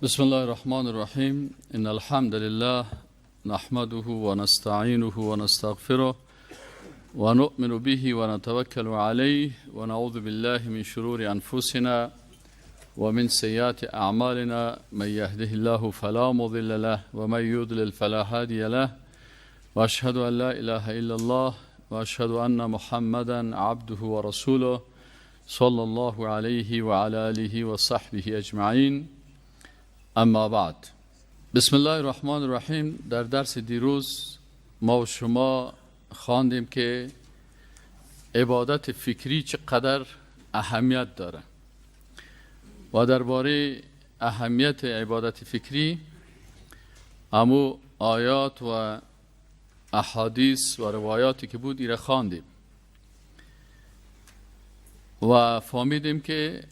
بسم الله الرحمن الرحیم. ان الحمد لله نحمده ونستعینه ونستغفره ونؤمن به ونتوکل علیه ونعوذ بالله من شرور انفسنا ومن سیئات اعمالنا. من یهده الله فلا مضل له ومن یضلل فلا هادی له واشهد ان لا اله الا الله واشهد ان محمدا عبده ورسوله صلی الله علیه وعلى آله وصحبه اجمعین. اما بعد، بسم الله الرحمن الرحیم. در درس دیروز ما و شما خواندیم که عبادت فکری چقدر اهمیت داره و درباره اهمیت عبادت فکری امو آیات و احادیث و روایاتی که بود ایره خواندیم و فهمیدیم که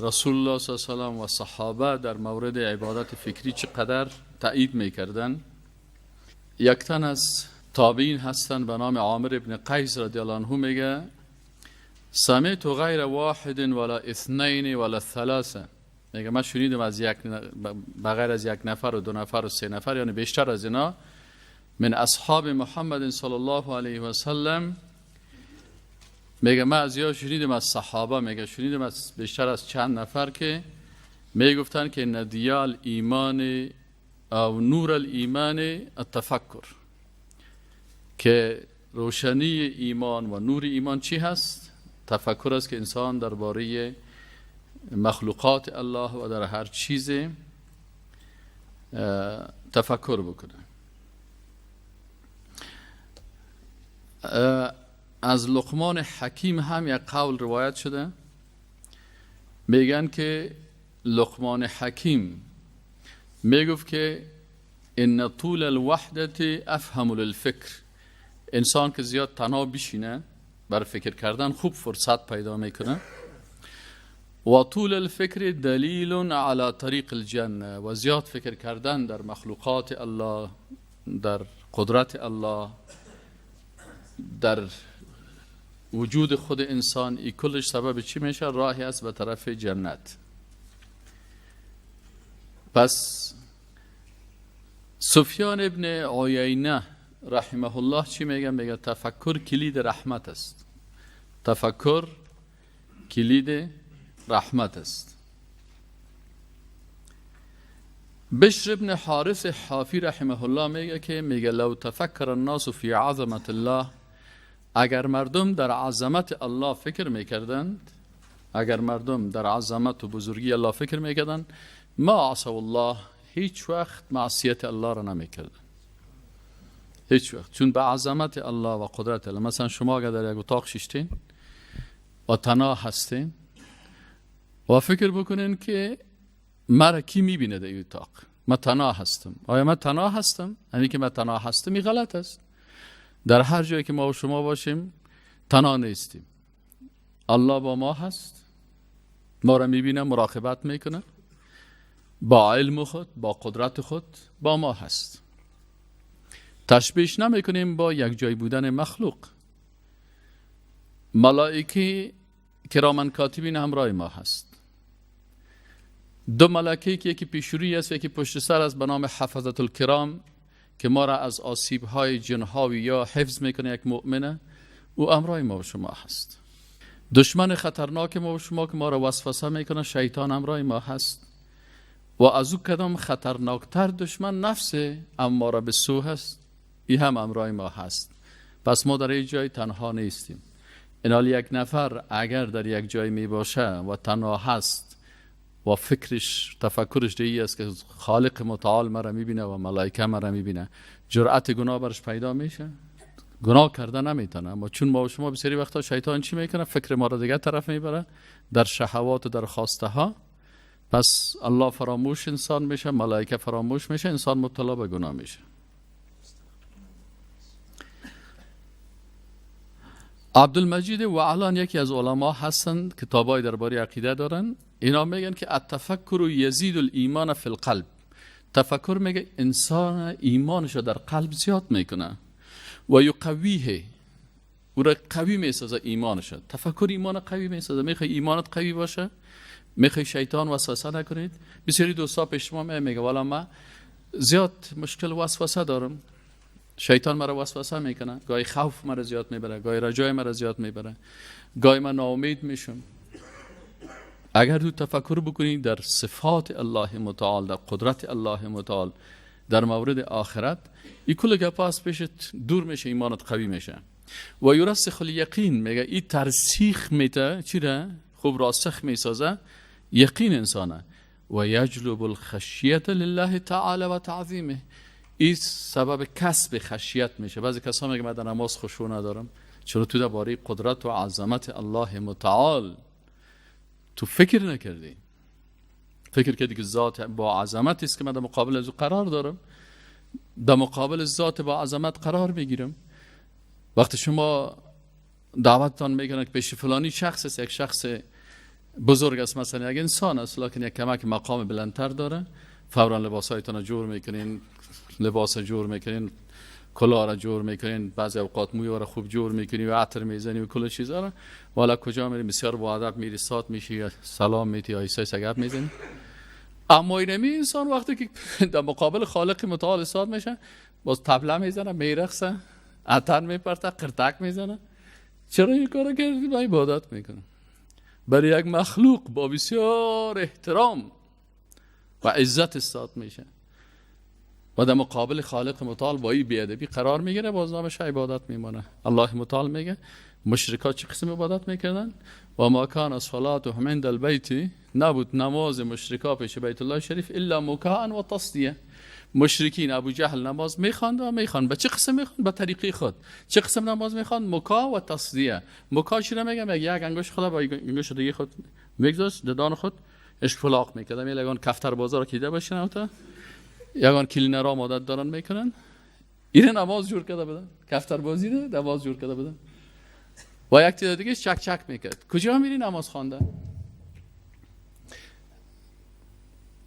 رسول الله صلی الله علیه و سلم و صحابه در مورد عبادت فکری چقدر تایید میکردن. یک تن از تابعین هستند به نام عامر ابن قیس رضی الله عنه، میگه سمعت غیر واحد ولا اثنین ولا ثلاثه. میگه من شنیدم از یک بغیر از یک نفر و دو نفر و سه نفر، یعنی بیشتر از اینا، من اصحاب محمد صلی الله علیه و سلم. میگه من از یا شنیدم از صحابه، میگه شنیدم از بیشتر از چند نفر که میگفتن که ندیال ایمان او نور الایمان التفکر، که روشنی ایمان و نور ایمان چی هست؟ تفکر است که انسان درباره مخلوقات الله و در هر چیز تفکر بکنه. از لقمان حکیم هم یک قول روایت شده، میگن که لقمان حکیم میگفت که ان طول الوحدت افهم للفکر. انسان که زیاد تنها بشینه بر فکر کردن خوب فرصت پیدا میکنه. و طول الفکر دلیل علی طریق الجنه، و زیاد فکر کردن در مخلوقات الله، در قدرت الله، در وجود خود انسان، ای کلش سبب چی میشه؟ راهی است به طرف جنت. پس سفیان ابن عیینه رحمه الله چی میگه؟ میگه تفکر کلید رحمت است. تفکر کلید رحمت است. بشر ابن حارث حافی رحمه الله میگه که میگه لو تفکر الناس فی عظمت الله، اگر مردم در عظمت الله فکر میکردند، اگر مردم در عظمت و بزرگی الله فکر میکردند، ما عصوا الله، هیچ وقت معصیت الله را نمیکردند، هیچ وقت. چون به عظمت الله و قدرت الله، مثلا شما اگر در یک اتاق ششتین و تنها هستین و فکر بکنین که مرا کی میبینه در این اتاق، من تنها هستم، آیا من تنها هستم؟ یعنی که من تنها هستم این غلط است. در هر جایی که ما و شما باشیم تنها نیستیم، الله با ما هست، ما را میبینه، مراقبت میکنه، با علم خود، با قدرت خود با ما هست. تشبیهش نمیکنیم با یک جای بودن مخلوق. ملائکه کرامن کاتبین همراه ما هست. دو ملائکه که یکی پیشروی است و یکی پشت سر است به نام حفظت الکرام که ما را از آسیب های جنهاوی یا حفظ میکنه، یک مؤمنه، او امرای ما و شما هست. دشمن خطرناک ما و شما که ما را وسوسه میکنه، شیطان امرای ما هست. و از او کدام خطرناکتر دشمن نفس اماره به سو هست، ای هم امرای ما هست. پس ما در یک جای تنها نیستیم. اینال یک نفر اگر در یک جای می باشه و تنها هست و فکرش تفکرش دیگه است که خالق متعال مرا میبینه و ملائکه مرا میبینه، جرأت گناه برش پیدا میشه، گناه کرده نمیتونه. اما چون ما و شما بسیاری وقتا شیطان چی میکنه؟ فکر ما را دیگه طرف میبره در شهوات و در خواسته ها. پس الله فراموش انسان میشه، ملائکه فراموش میشه، انسان مبتلا به گناه میشه. عبدالمجید وعلان یکی از علما هستند، کتابای درباره عقیده دارن. اینا میگن که التفکر یزید الایمان فی القلب. تفکر میگه انسان ایمانش رو در قلب زیاد میکنه و یقویه، او را قوی میسازه ایمانش. تفکر ایمان قوی میسازه. میخوای ایمانت قوی باشه، میخوای شیطان وسوسه نکنید؟ بسیاری دوستا پیش ما میگه والا من زیاد مشکل وسوسه دارم، شیطان مرا وسوسه میکنه، گاهی خوف مرا زیاد میبره، گاهی رجای مرا زیاد میبره، گاهی من ناامید میشم. اگر تو تفکر بکنی در صفات الله متعال، در قدرت الله متعال، در مورد آخرت، این کل گپا از پیشت دور میشه، ایمانت قوی میشه. و یرسخ الیقین، میگه این ترسیخ میته، چی را؟ خوب راسخ میسازه یقین انسانه. و یجلب الخشیت لله تعالی و تعظیمه، این سبب کسب خشیت میشه. بعضی کسا میگه من در نماز خشوع ندارم، چرا تو درباره قدرت و عظمت الله متعال تو فکر نکردی؟ فکر کردی که ذات با عظمت است که من در مقابل از او قرار دارم، در مقابل ذات با عظمت قرار میگیرم. وقتی شما دعوتتان میکنن که پیش فلانی شخص است، یک شخص بزرگ است، مثلا یک انسان است، لکن یک کمک مقام بلندتر داره، فورا لباسهایتان رو جور میکنین، لباس جور میکنین، کلاه را جور میکنین، بعضی اوقات موی را خوب جور میکنی و عطر میزنی و کل چیزا را. والا کجا میری؟ بسیار با ادب میری، سات میشی، سلام میتی، آیسای سگب میزنی. اما اینمی انسان وقتی که در مقابل خالق متعال سات میشه، باز طبله میزنه، میرقصه، عطر میپرته، قرتک میزنه. چرا این کارو کردی؟ با عبادت میکنه. برای یک مخلوق با بسیار احترام و عزت استاد میشه و در مقابل خالق متعال با این بی‌ادبی قرار میگیره، باز نامش عبادت میمانه. الله متعال میگه مشرکا چه قسم عبادت میکردن؟ و ما کان صلاتهم عند البیت، نبود نماز مشرکا پیش بیت الله شریف الا مکاء و تصدیه. مشرکین ابو جهل نماز میخواند و میخواند. به چه قسم میخواند؟ به طریقه خود. چه قسم نماز میخواند؟ مکا و تصدیه. مکا چی میگم؟ یک انگشت خود با انگشت دیگه خود میگذاشت ددان خود اشفلاق میکرد. یگان کفتر بازار کیده باشن تا یگان کلینرها عادت دارن میکنن، این نماز جور کرده بودن، کفتر بازی ده نماز جور کرده بودن. و یک تعداد دیگه چک چک میکرد. کجا میری نماز خوانده؟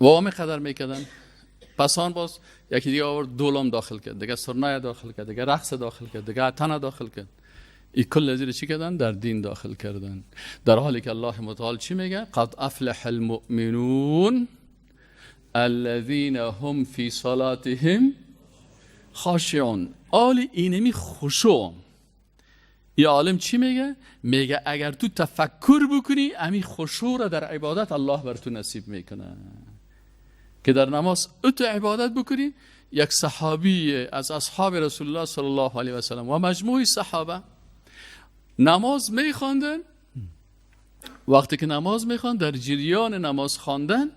و همه قدر میکردن. پس آن باز یکی دیگه آورد دولم داخل کرد، دیگه سرنای داخل کرد، دیگه رقص داخل کرد، دیگه تنه داخل کرد. این کل زیر چی کردن؟ در دین داخل کردن. در حالی که الله متعال چی میگه؟ قد افلح المؤمنون الذين هم فی صلاتهم خاشعون. آل اینمی خشوع. این عالم چی میگه؟ میگه اگر تو تفکر بکنی امی خشوع را در عبادت الله بر تو نصیب میکنه. که در نماز تو عبادت بکنی. یک صحابی از اصحاب رسول الله صلی الله علیه و سلم و مجموع صحابه نماز میخواندن. وقتی که نماز میخواند، در جریان نماز خواندن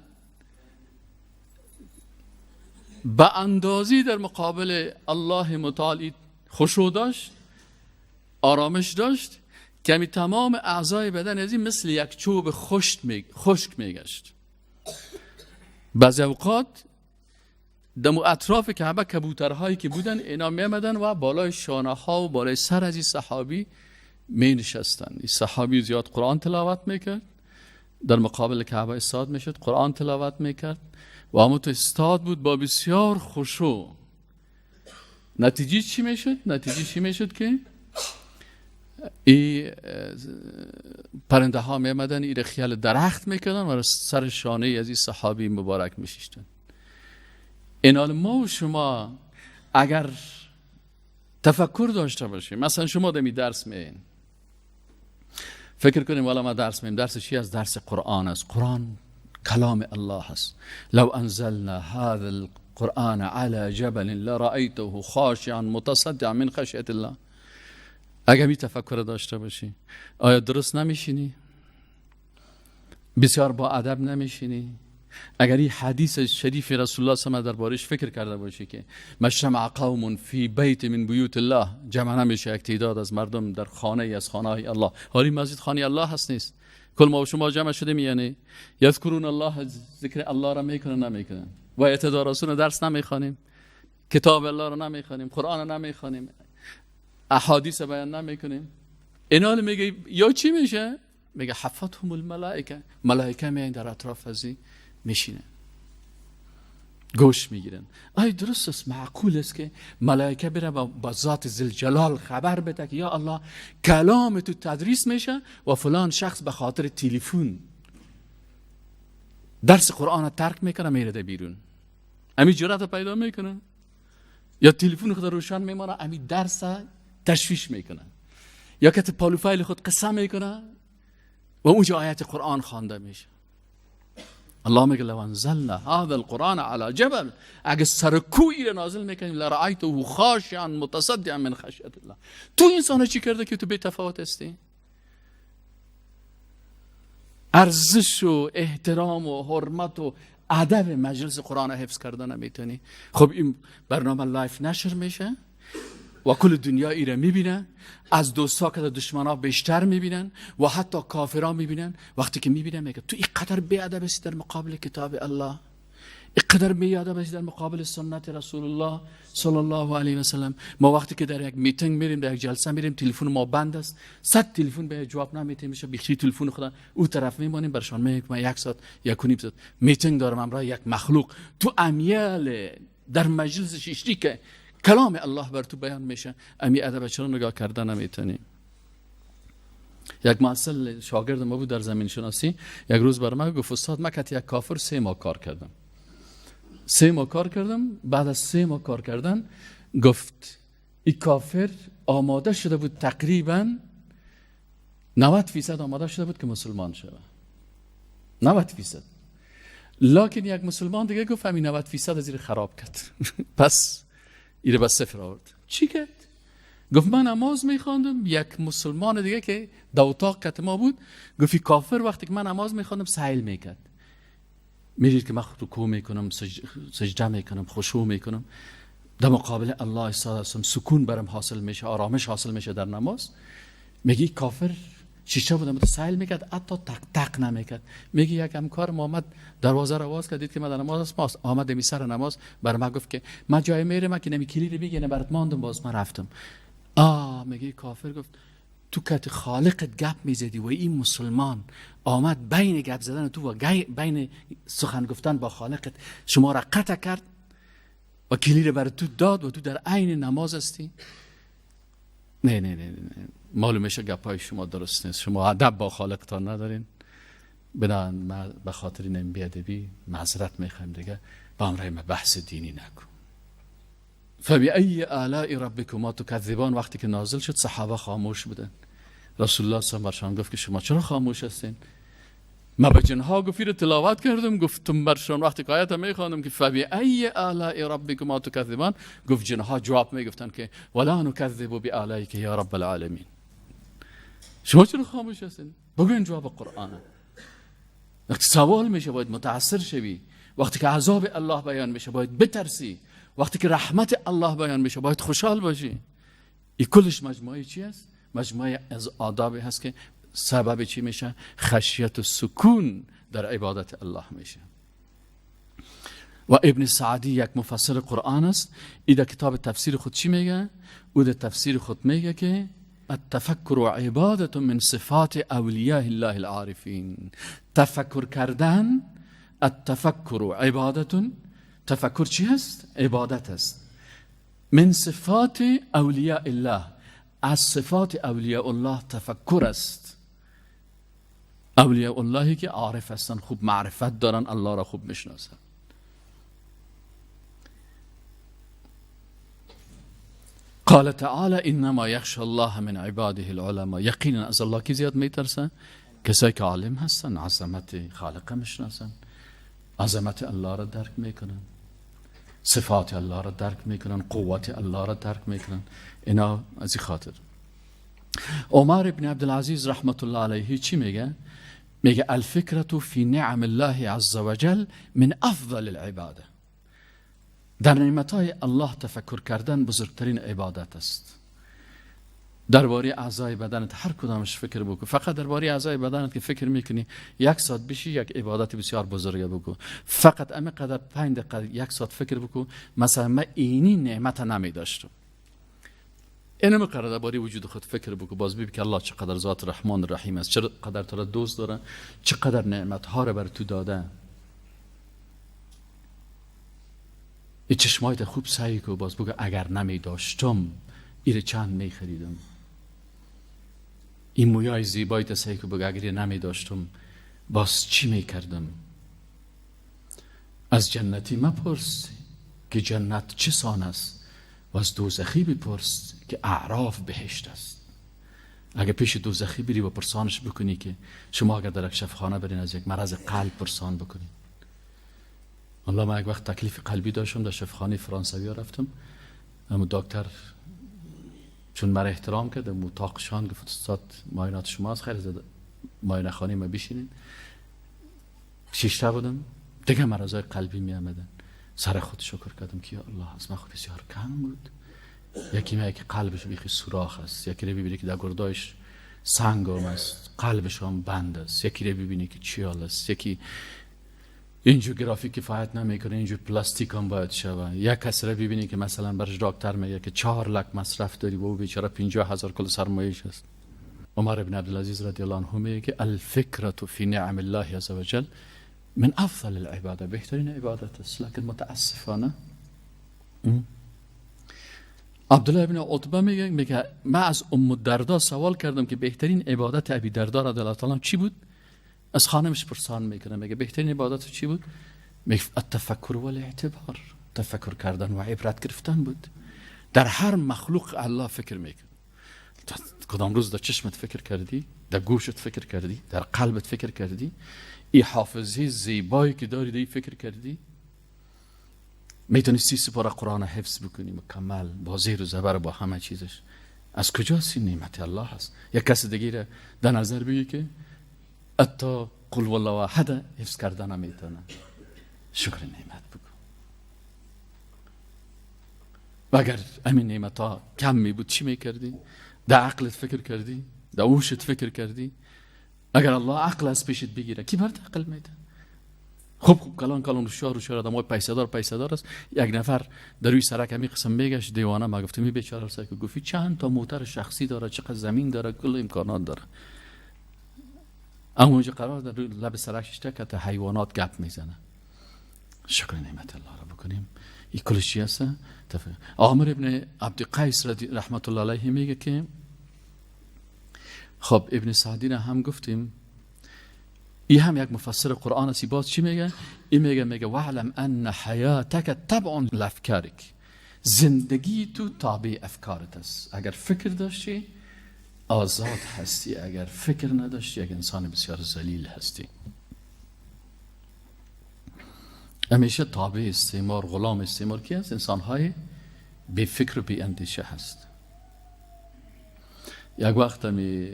به اندازی در مقابل الله متعال خشوع داشت، آرامش داشت، که تمام اعضای بدن از این مثل یک چوب خشک میگشت. بعضی اوقات دم اطراف کعبه کبوترهایی که بودن اینا میامدن و بالای شانه ها و بالای سر از این صحابی می نشستن. این صحابی زیاد قرآن تلاوت میکرد، در مقابل کعبه استاد میشد، قرآن تلاوت میکرد و همون تو استاد بود با بسیار خشوع. نتیجه چی میشد؟ نتیجه چی میشد که ای پرنده ها میامدن این خیال درخت میکردن و سر شانه از این صحابی مبارک میشیشتن. اینال ما و شما اگر تفکر داشته باشیم، مثلا شما دمی درس میین، فکر کنیم والا ما درس میم، درس چی است؟ درس قرآن است. قرآن کلام الله است. لو انزلنا هذا القرآن على جبل لرأيته خاشعا متصدعا من خشیت الله. اگر می تفکر داشته باشی، آیا درست نمیشینی؟ بسیار با ادب نمیشینی؟ اگر این حدیث شریف رسول الله صلی الله علیه و دربارش فکر کرده باشی که مجتمع قوم فی بیت من بیوت الله، جمع نمیشه یک تعداد از مردم در خانه از خانه های الله. حالی مسجد خانه الله هست نیست؟ کل ما و شما جمع شدیم، یعنی یذکرون الله، ذکر الله را میکنن نمیکنن، و یتدارسون، درس نمیخوانیم، کتاب الله را نمیخوانیم، قرآن را نمیخوانیم، احادیث بیان نمیکنیم. اینا میگه یا چی میشه؟ میگه حفتهم الملائکه، ملائکه میان در اطراف ازی میشینه، گوش میگیرن. آی درست است، معقول است که ملائکه بره با ذات ذوالجلال خبر بده که یا الله کلام تو تدریس میشه و فلان شخص به خاطر تلفن درس قرآن ترک میکنه میره ده بیرون، امی جرأت پیدا میکنه، یا تلفن خود روشن میمانه امی درس تشویش میکنه، یا که پالوفایل خود قصه میکنه و اونجا آیت قرآن خوانده میشه. الله میگه لو انزلنا هذا القرآن على جبل، اگه سر کوهی را نازل میکنیم لرأیته خاشعا متصدعا من خشیت الله. تو انسان چی کرده که تو بی تفاوت هستی؟ ارزش و احترام و حرمت و ادب مجلس قرآن حفظ کردن نمیتونی. خب این برنامه live نشر میشه و کل دنیا ای را میبینه، از دوستا که دشمنا بیشتر میبینن و حتی کافرها میبینن. وقتی که میبینن میگه تو اینقدر بی‌ادب هستی در مقابل کتاب الله، اینقدر بی‌ادب هستی در مقابل سنت رسول الله صلی الله علیه و سلم. ما وقتی که در یک میتینگ میریم، در یک جلسه میریم، تلفن ما بند است، 100 تلفن به جواب نمیتیم، میشه بیخی تلفن خدا او طرف میمانیم، برشان میگم من 1 ساعت 1.5 ساعت میتینگ دارم همراه یک مخلوق. تو امیال در مجلس شیشتی که کلام الله بر تو بیان میشه، امی ادب چرا نگاه کردن نمیتونی؟ یک محصل شاگرد ما بود در زمین شناسی، یک روز بر من گفت استاد من کت یک کافر 3 ماه کار کردم، 3 ماه کار کردم، بعد از 3 ماه کار کردن گفت این کافر آماده شده بود، تقریبا 90% آماده شده بود که مسلمان شود، 90%. لکن یک مسلمان دیگه گفت همین 90% از این خراب کرد. پس ایره به صفر آورد. چی کرد؟ گفت من نماز میخواندم، یک مسلمان دیگه که در اتاق کت ما بود گفت کافر وقتی که من نماز میخواندم سیل میکرد، میدید که من رکوع میکنم، سجده میکنم، خشوع میکنم، در مقابل الله ایستاده هستم، سکون برم حاصل میشه، آرامش حاصل میشه در نماز. میگی کافر شیشه بودم تو سیل میکرد، حتی تق تق نمیکرد. میگی یک همکار ما آمد دروازه رو باز کرد، دید که من در نماز هستم، آمد می سر نماز بر من گفت که من جای میرم که نمی کلید بگیرم برات ماندم، باز من رفتم. میگی کافر گفت تو کت خالقت گپ میزدی و این مسلمان آمد بین گپ زدن تو و بین سخن گفتن با خالقت شما را قطع کرد و کلید بر تو داد و تو در عین نماز هستی. نه نه نه نه، معلوم میشه گپای شما درست نیست، شما ادب با خالقتان ندارین. بنابراین ما به خاطر این بی‌ادبی معذرت میخوایم دیگه، با امرای ما بحث دینی نکن. فبأی آلاء ربکما تکذبان وقتی که نازل شد صحابه خاموش بودن. رسول الله صلی الله علیه و آله گفت که شما چرا خاموش هستین؟ ما به جنها گفتی رو تلاوت کردم، گفتم برشان وقتی که آیت میخواندم که فبأی آلاء ربکما تکذبان، گفت جنها جواب میگفتن که ولا نکذب بآلائک یا رب العالمین. شما چرا خاموش هستین؟ بگوین جواب قرآن. وقتی سوال میشه باید متاثر شوی، وقتی که عذاب الله بیان میشه باید بترسی، وقتی که رحمت الله بیان میشه باید خوشحال باشی. این کلش مجموعه چی است؟ مجموعه از آدابی هست که سبب چی میشه؟ خشیت و سکون در عبادت الله میشه. و ابن سعدی یک مفسر قرآن است، ای در کتاب تفسیر خود چی میگه؟ او در تفسیر خود میگه که التفکر عبادت من صفات اولیاء الله العارفین. تفکر کردن، التفکر عبادت، تفکر چی هست؟ عبادت است. من صفات اولیاء الله، از صفات اولیاء الله تفکر است. اولیاء اللهی که عارف هستن، خوب معرفت دارن، الله را خوب میشناسن. قال تعالی انما یخشى الله من عباده العلماء. یقینا از الله کی زیاد میترسن؟ کسایی که عالم هستن، عظمت خالق میشناسن، عظمت الله را درک میکنن، صفات الله را درک میکنن، قوت الله را درک میکنن. اینا از این خاطر عمر ابن عبدالعزیز رحمت الله علیه چی میگه؟ میگه الفکرة فی نعم الله عز وجل من افضل العباده. در نعمتهای الله تفکر کردن بزرگترین عبادت است. درباره اعضای بدنت هر کدامش فکر بکن، فقط درباره اعضای بدنت که فکر میکنی 1 ساعت بشی یک عبادت بسیار بزرگه بکن. فقط امی قدر 5 دقیقه 1 ساعت فکر بکن، مثلا من اینی نعمت نمی داشتم. اینو مقرر درباره وجود خود فکر بکن، باز ببین که الله چقدر ذات رحمان رحیم است، چقدر تو را دوست داره، چقدر نعمت ها را بر تو داده. این چشمایت خوب سعی کن، باز بگو اگر نمی داشتم ایره چند می خریدم. این مویای زیبایت سعی کن بگو اگر نمی داشتم باز چی می کردم. از جنتی مپرس که جنت چه سان است و از دوزخی بپرس که اعراف بهشت است. اگه پیش دوزخی بری و پرسانش بکنی که شما اگر در یک شفخانه برین از یک مرض قلب پرسان بکنی. والله من یک وقت تکلیف قلبی داشتم، در شفخانه فرانسوی رفتم، اما دکتر چون مرا احترام کرد اتاقشان گفت استاد معاینات شما است، خیر زد معاینه خانه ما بشینین. شیشته بودم دیگه مرضای قلبی می آمدن. سر خود شکر کردم که یا الله از من خود بسیار کم بود. یکی میگه که قلبش بیخی سوراخ است، یکی رو ببینی که در گردایش سنگ هم است، قلبش هم بند است، یکی رو ببینی که چیال است، یکی اینجور گرافیک کفایت نمیکنه، اینجور پلاستیک هم باید شوه. یک کس رو ببینی که مثلا برش دکتر میگه که 4 لک مصرف داری و او بیچاره 50,000 کل سرمایه‌اش است. عمر بن عبدالعزیز رضی الله عنه میگه که الفکرة فی نعم الله عز وجل من افضل العباده، بهترین عبادت است. لکن متاسفانه عبدالله ابن عتبه میگه من از ام الدرداء سوال کردم که بهترین عبادت ابی درداء رضی الله تعالی چی بود؟ از خانمش پرسان میکنه، میگه بهترین عبادت چی بود؟ میگه التفکر والاعتبار، تفکر کردن و عبرت گرفتن بود. در هر مخلوق الله فکر میکنه. کدام روز در چشمت فکر کردی؟ در گوشت فکر کردی؟ در قلبت فکر کردی؟ ای حافظه زیبایی که داری دی فکر کردی؟ میتونی 30 سپاره قرآن حفظ بکنی مکمل با زیر و زبر با همه چیزش. از کجاست این نعمت الله هست؟ یک کس دیگه در نظر بگی که حتی قل والله احد حفظ کردن نمیتونه. شکر نعمت بکن. و اگر همین نعمت ها کم می بود چی میکردی؟ در عقلت فکر کردی؟ در هوشت فکر کردی؟ اگر الله عقل از پیشت بگیره کی برات عقل میده؟ خوب کلان کلان شهر و شهر آدمای پیسه دار است. یک نفر در روی سرک همی قسم میگشت دیوانه، ما گفتم بیچاره سر که گفتی چند تا موتر شخصی داره، چقدر زمین داره، کل امکانات داره. اما اونجا قرار در روی لب سرک ششته که تا حیوانات گپ میزنه. شکر نعمت الله را بکنیم. این کلش چی هست؟ عامر ابن عبدالقیس رحمت الله علیه میگه که خب ابن سعدی را هم گفتیم، این هم یک مفسر قرآن است. باز چی میگه؟ این میگه واعلم ان حیاتک تبع لافکارک، زندگی تو تابع افکارت است. اگر فکر داشتی آزاد هستی، اگر فکر نداشتی یک انسان بسیار ذلیل هستی. همیشه تابع استعمار، غلام استعمار کی هست؟ انسان‌های بی فکر و بی اندیشه هست. یک وقت همی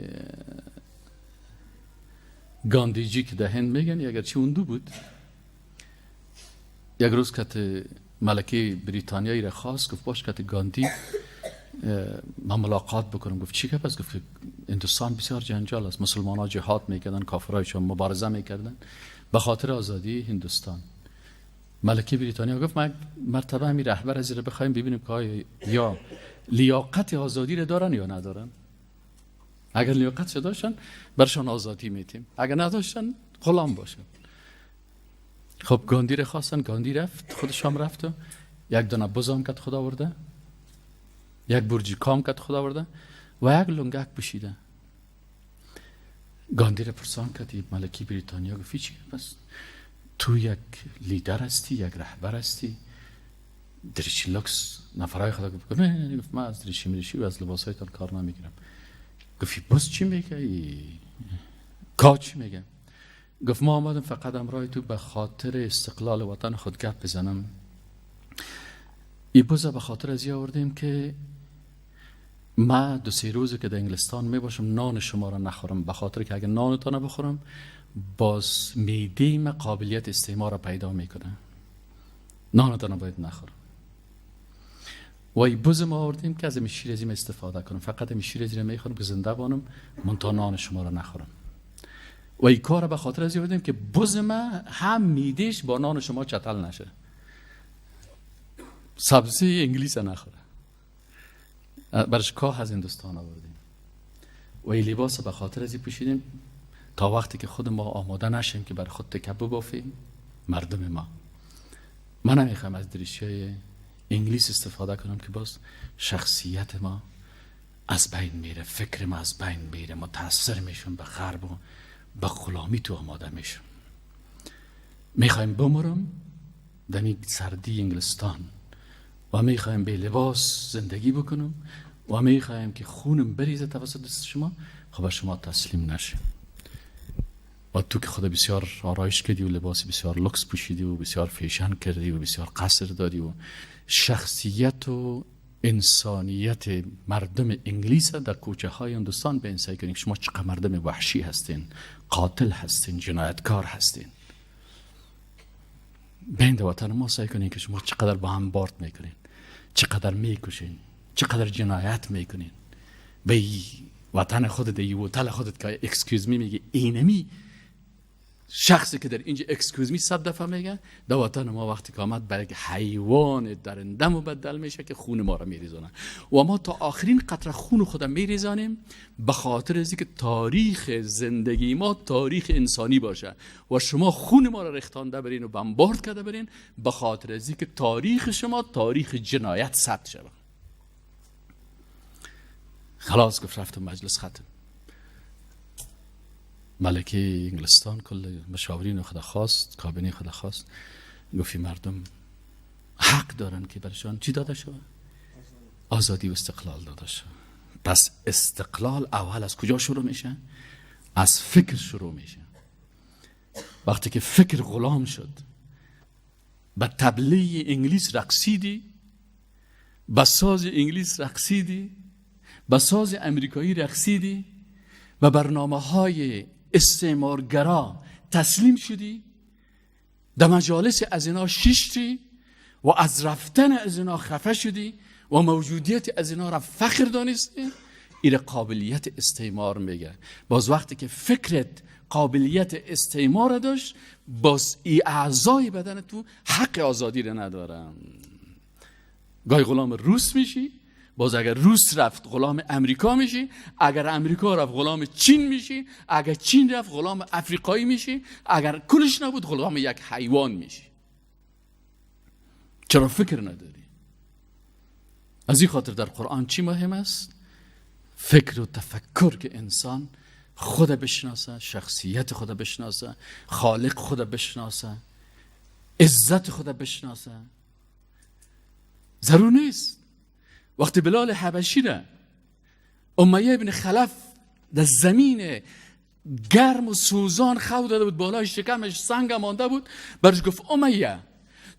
گاندیجی که در هند میگن، اگرچه اون دو بود، یک روز که ملکه بریتانیایی را خواست، گفت باش که گاندی من ملاقات بکنم. گفت چی که پس؟ گفت هندوستان بسیار جنجال است، مسلمان ها جهاد میکردن، کافرایشان مبارزه میکردن به خاطر آزادی هندوستان. ملکه بریتانیا گفت من مرتبه همی رهبر از را بخوایم ببینیم که یا لیاقت آزادی را دارن یا ندارن. اگر لیاقت داشتن برشان آزادی میتیم، اگر نداشتن غلام باشن. خب گاندی را خواستن، گاندی رفت، خودش هم رفت و یک دانه بزام کت خدا آورده، یک برجی کام کت خدا آورده و یک لنگک پوشیده. گاندی را پرسان کرد ملکی بریتانیا، گفت چی؟ بس تو یک لیدر هستی، یک رهبر هستی، دریشی لوکس نفرای خدا. گفت نه، گفت من از دریشی مریشی و از لباسایتان کار نمیگیرم. گفت باز چی میگه؟ کا چی میگه؟ گفت ما آمدم فقط امرای تو به خاطر استقلال وطن خود گپ بزنم. ای بزا به خاطر از آوردیم که ما 2-3 روزی که در انگلستان می باشم نان شما را نخورم، به خاطر که اگر نان تا نبخورم باز میده ما قابلیت استعمار را پیدا میکنه، نان تا نباید نخورم. و ای بز ما آوردیم که از این شیر از استفاده کنم، فقط این شیر از میخورم که زنده بانم، من تا نان شما را نخورم. و این کار به خاطر از آوردیم که بز ما هم میدهش با نان شما چتل نشه، سبزی انگلیس نخوره، برش کاه از هندوستان آوردیم. و این لباس به خاطر از پوشیدیم تا وقتی که خود ما آماده نشیم که بر خود تکبر بافیم. مردم ما، من نمیخوام از دریشیای انگلیس استفاده کنم که باز شخصیت ما از بین میره، فکر ما از بین میره، متاثر میشم به غرب و به غلامی تو آماده میشم. میخوایم بمرم دمی سردی انگلستان و میخوایم به لباس زندگی بکنم و میخوایم که خونم بریزه توسط دست شما، خب شما تسلیم نشیم. و تو که خود بسیار آرایش کردی و لباس بسیار لوکس پوشیدی و بسیار فیشن کردی و بسیار قصر دادی و شخصیت و انسانیت مردم انگلیس در کوچه های هندوستان به این سعی کنید شما چقدر مردم وحشی هستین، قاتل هستین، جنایتکار هستین. بین وطن ما سعی کنین که شما چقدر با هم بارد میکنین، چقدر میکشین، چقدر جنایت میکنین. به وطن خودت، ای هتل خودت که excuse me میگه، اینمی شخصی که در اینجا excuse me 100 دفعه میگه، در وطن ما وقتی که آمد برای حیوان درنده مبدل میشه که خون ما را میریزانه و ما تا آخرین قطره خون خود میریزانیم به خاطر از اینکه تاریخ زندگی ما تاریخ انسانی باشه و شما خون ما را ریختانده برین و بمبارد کرده برین به خاطر از اینکه تاریخ شما تاریخ جنایت ثبت شود. خلاص گفت رفتم مجلس ختم. ملکه انگلستان کل مشاورین خود خواست، کابینه خود خواست، گفت مردم حق دارن که برشان چی داده شود؟ آزادی و استقلال داده شود. پس استقلال اول از کجا شروع میشه؟ از فکر شروع میشه. وقتی که فکر غلام شد، به تبلیغ انگلیس رقصیدی، به ساز انگلیس رقصیدی، به ساز امریکایی رقصیدی، به برنامه های استعمارگرا تسلیم شدی، در مجالس از اینا شیشتی و از رفتن از اینا خفه شدی و موجودیت از اینا را فخر دانستی، این قابلیت استعمار میگه. باز وقتی که فکرت قابلیت استعمار داشت، باز ای اعضای بدن تو حق آزادی را ندارن. گاهی غلام روس میشی، باز اگر روس رفت غلام امریکا میشی، اگر امریکا رفت غلام چین میشی، اگر چین رفت غلام افریقایی میشی، اگر کلش نبود غلام یک حیوان میشی. چرا فکر نداری؟ از این خاطر در قرآن چی مهم است؟ فکر و تفکر، که انسان خود بشناسه، شخصیت خود بشناسه، خالق خود بشناسه، عزت خود بشناسه. ضرور نیست. وقتی بلال حبشی را امیه ابن خلف در زمین گرم و سوزان خو داده بود، بالای شکمش سنگ مانده بود، برش گفت امیه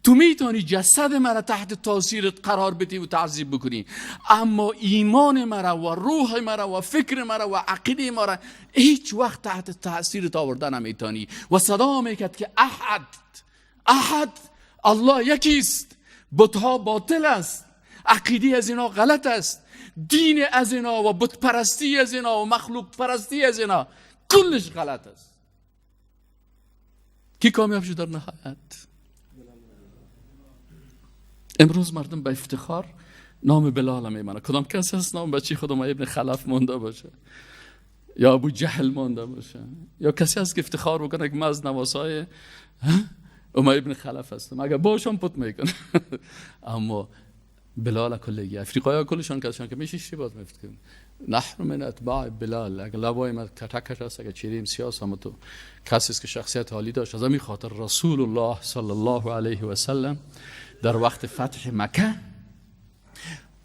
تو میتونی جسد مرا تحت تاثیرت قرار بدی و تعذیب بکنی، اما ایمان مرا و روح مرا و فکر مرا و عقیده مرا هیچ وقت تحت تاثیرت آوردن نمیتونی. و صدا میکرد که احد، احد، الله یکیست، بتها باطل است، عقیده از اینا غلط است، دین از اینا و بت پرستی از اینا و مخلوق پرستی از اینا کلش غلط است. کی کامیاب شد در نهایت؟ امروز مردم به افتخار نام بلال میمانه. کدام کس هست نام بچی خودم ابن خلف مونده باشه یا ابو جهل مونده باشه، یا کسی هست که افتخار بکنه که من از نواسای امیه ابن خلف هستم؟ اگر باشم پت میکنه. اما بلال کلگی افریقایی ها کلشان کسشان که میشیشتی باز میفت نحن من اتباع بلال. اگر لبای ما کتکش هست، اگر چیریم سیاس، هم تو کسی است که شخصیت عالی داشت. از همین خاطر رسول الله صلی الله علیه و سلم در وقت فتح مکه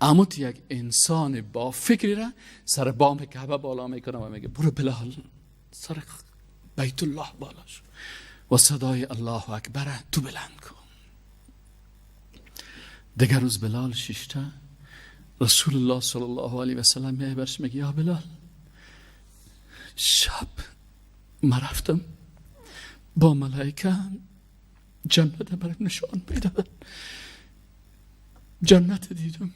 عمود یک انسان با فکری را سر بام کعبه بالا میکنه و میگه برو بلال سر بیت الله بالا شو و صدای الله اکبر تو بلند کن. دیگر روز بلال شیشته، رسول الله صلی الله علیه و سلم میای برش میگه یا بلال، شب ما رفتم با ملائکه جنت برای نشان میدادن، جنت دیدم،